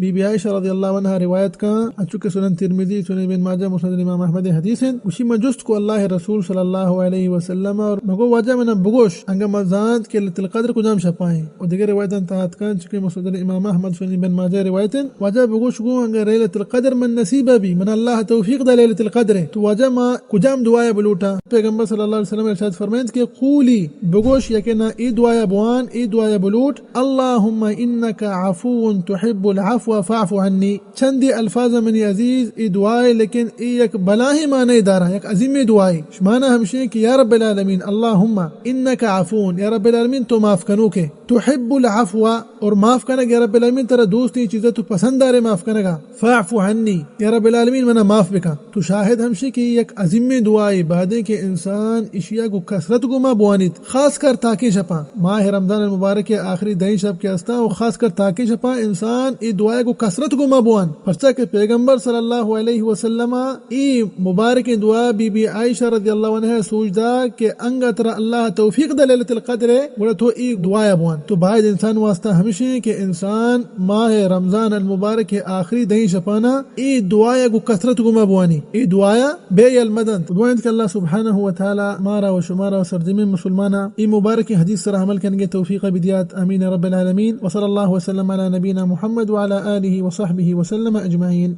Be be عائشہ رضی اللہ عنہا روایت کن، انچو کہ سنن ترمذی، سنن ابن ماجہ، مسند امام احمد حدیث انت، گوشی، من جست کو اللہ رسول صلی اللہ علیہ وسلم اور مگو واجہ منا بگوش، انگا من زانت کہ لیلۃ القدر کجام شپائیں۔ و دیگر روایتاں تحت کن، چونکہ مسند امام احمد، سنن ابن ماجہ روایت انت، واجہ بگوش گو، انگا لیلۃ القدر من نصیب بی، من اللہ توفیق دا لیلۃ القدر، تو واجہ ما کجام دعائے بلوٹا؟ پیغمبر صلی اللہ علیہ وسلم ارشاد فرمائنت کہ قولی، بگوش، یقینا ای دعائے بوان، ای دعائے بلوٹ، اللهم انك عفو تحب العفو فاعف عني۔ چندی الفاظ منی عزیز، ای دعائے، لیکن ای یک بلاہیں معنی دارا، یک عظیمیں دعائے۔ شمانا ہمشیں کہ یا رب العالمین، اللهم انك عفو، یا رب العالمین تو معاف کنوکے، تحب العفو، اور معاف کنگ، یا رب العالمین ترا دوستیں چیزا تو پسند دارے معاف کنگا، فاعف عني، یا رب العالمین منا معاف بکن۔ تو شاہد ہمشی کہ یک عظیمیں دعائے، بایدیں کہ انسان اشیا گو کثرت گو ما بوانیت، خاص کر تاکیں شپاں، ماہ رمضان المبارک آخری دہیں شپ کہ ہستاں، و خاص کر تاکیں شپاں انسان ای دعائے گو کثرت گو ما بوان، پرچا کہ پیغمبر صلی اللہ علیہ وسلم ای مبارکیں دعا بی بی عائشہ رضی اللہ عنہا سوج دا کہ انگا ترا اللہ توفیق دا لیلۃ القدر، گڑا تو ای دعائے بوان۔ تو باید انسان واسطہ ہمشیں کہ انسان ماہ رمضان المبارک آخری دہیں شپانا ای دعائے گو کثرت گو ما بوانی۔ ای دعائے بے یل مدنت۔ دعا انت کہ اللہ سبحانہ و تعالی مارا و شمارا و سرجمیں مسلمانا ای مبارکیں حدیث سرا عمل کنگے توفیق بدیات۔ آمین رب العالمین۔ وصلی اللہ وسلم علی نبینا محمد وعلی آلہ وصحبہ وسلم اجمعین۔